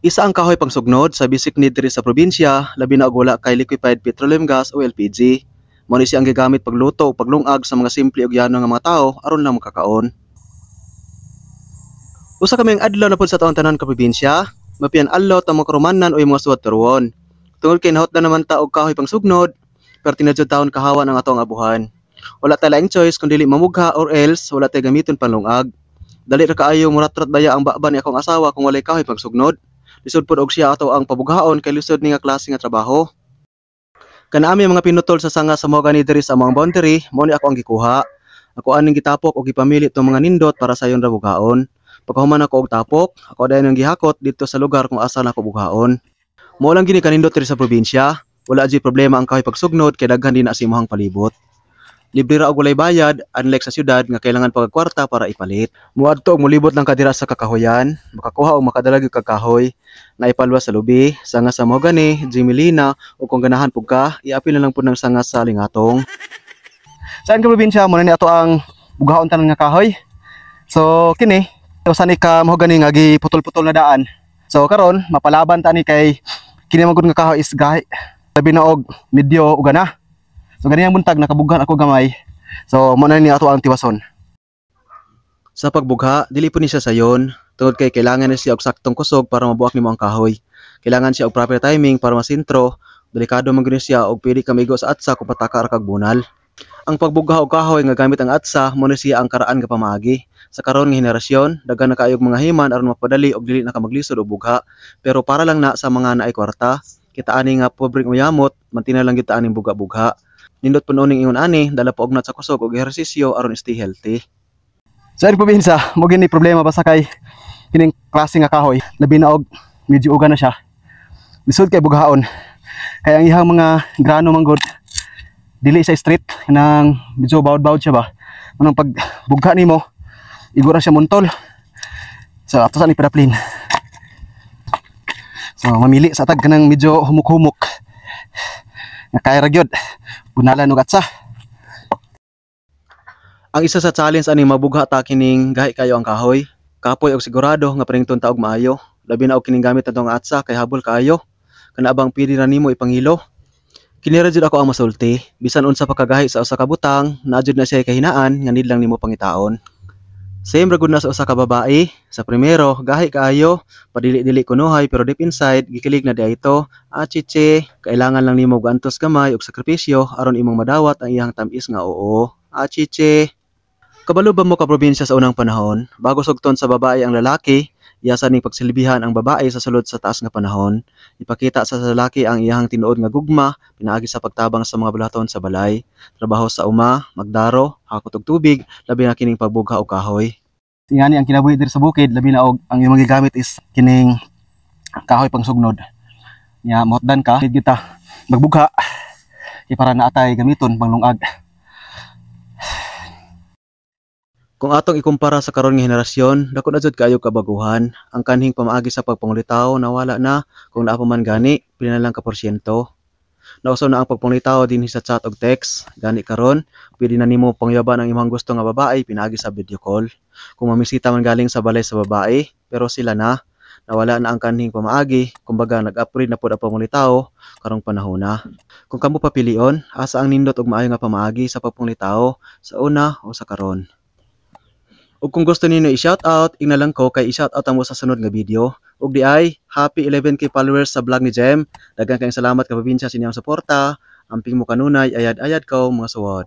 Isa ang kahoy pangsugnod sa basic need diri sa probinsya, labi na og wala kay liquefied petroleum gas o LPG. Mao ni siya ang gigamit pagluto o paglungag sa mga simple ug yano nga mga tawo aron lang makakaon. Usa ka maayong adlaw na pud sa atong tanan ka probinsya, mapian adlaw ta mga karumanan o mga suwat turuon. Tungod kay nahotdan naman ta og kahoy pangsugnod, pero tinadjud taon kahawan ang atong abuhan. Wala tay laing choice kun dili mamugha or else wala tay gamiton panlungag. Dali ra kaayo muratrat baya ang baba ni akong asawa kung walay kahoy pangsugnod. Lisod pud og siya ato ang pabughaon kay lisod ni nga klase nga trabaho. Kanami mga pinutol sa sanga sa mahogany diri sa among boundary, mao ni ako ang gikuha. Ako aning gitapok og gipamili tong mga nindot para sayon ra bughaon. Pagkahuman ako og tapok, ako dayon ang gihakot didto sa lugar kung asa nako bughaon. Mao lang gini kanindot diri sa probinsya. Wala jud problema ang kahoy pagsugnod kay daghan din na sa imong palibot. Libre ra og walay bayad, unlike sa syudad nga kailangan pa kag kwarta para ipalit. Muadto og molibot lang ka dira sa kakahoyan, makakuha og makadala gyud kag kahoy. Naay palwa sa lubi, sanga sa mahogany, gmelina, o kung ganahan pud ka, iapil na lang pud ng sanga sa lingatong. Saan ka probinsya mo na ni ato ang bughaon tanan nga kahoy. So kini, usa ni ka mahogany nga giputol-putol na daan. So karon mapalaban ta ni kay kini man gud nga kahoy is gahi. Labi na og medyo uga na. So ganiyang buntag nakabughan ako gamay. So mo na ni ato ang tiwason. Sa pagbugha, dili po ni siya sayon tungod kay kailangan ni siya og saktong kusog para mabuak nimo ang kahoy. Kailangan siya og proper timing para masintro. Delikado man gud ni siya og pwede ka maigo sa atsa kung pataka ra kag bunal. Ang pagbugha og kahoy nga gamit ang atsa mo ni siya ang karaan nga pamaagi. Sa karon nga henerasyon, daghan na kaayog mga himan aron mapadali og dili na ka maglisod og bugha. Pero para lang na sa mga naay kwarta, kita ani nga pobreng uyamot, mantina lang gyud ta aning buga-bugha. Nindot po ning ingon ani, dala pa ugnat sa kusog og ehersisyo aron stay healthy. Sa so, probinsya, mo gini problema basta kay kining klase nga kahoy, labi na og medyo uga na siya. Lisod kay bughaon. Kaya ang iyang mga grano manggod dili sa straight nang medyo bawd-bawd siya ba. Manong pag bugha nimo, igo ra siya muntol. So ato sa ni padaplin. So mamili sa tag kanang medyo humuk-humuk. Nga kaya ra gyud. Bunalan og atsa. Ang isa sa challenge ani mabugha ta kining gahi kayo ang kahoy. Kapoy og sigurado nga parington ta og maayo. Labi na og kining gamit atong atsa kay habol kaayo. Kana bang pili ra nimo ipangilo. Kini ra jud ako ang masulti. Bisan unsa pa kagahi sa usa ka butang, naa jud na siya kahinaan nga need lang nimo pangitaon. Same ra gud na sa usa ka babae. Sa primero, gahi kaayo, padili-dili kunuhay pero deep inside gikilig na diay ito. Ah, chiche, kailangan lang nimo gantos gamay og sakripisyo aron imong madawat ang iyang tam-is nga oo. Ah, chiche. Kabalo ba mo ka probinsya sa unang panahon? Bago sugton sa babae ang lalaki, iya sa ning pagsilbihan ang babae sa sulod sa taas nga panahon. Ipakita sa lalaki ang iyang tinuod nga gugma pinaagi sa pagtabang sa mga bulaton sa balay, trabaho sa uma, magdaro, hakot og tubig, labi na kining pagbugha og kahoy. Ingani ang kinabuhi diri sa bukid, labi na og ang imong gigamit is kining kahoy pangsugnod. Nya mohotdan ka, need kita magbugha kay para naatay gamiton panglungag. Kung atong ikumpara sa karon nga henerasyon, dako na jud kaayo kabaguhan. Ang kanhing pamaagi sa pagpangulitaw nawala na kung naa pa man gani, pila na lang ka porsyento. Nauso na ang pagpangulitaw dinhi sa chat og text. Gani karon, pwede na nimo pangyaban ang imong gusto nga babae pinaagi sa video call. Kung mamisita man galing sa balay sa babae, pero sila na nawala na ang kanhing pamaagi, kumbaga nag-upgrade na pud ang pangulitaw karong panahona. Kung kamo papilion, asa ang nindot og maayo nga pamaagi sa pagpangulitaw, sa una o sa karon? Ug kung gusto ninyo i-shoutout, ingna lang ko kay i-shoutout mo sa sunod nga video. Ug di ay, happy 11K followers sa vlog ni Jem. Daghan kayong salamat ka probinsya sa inyong suporta. Amping mo kanunay, ayad-ayad ko mga suwod.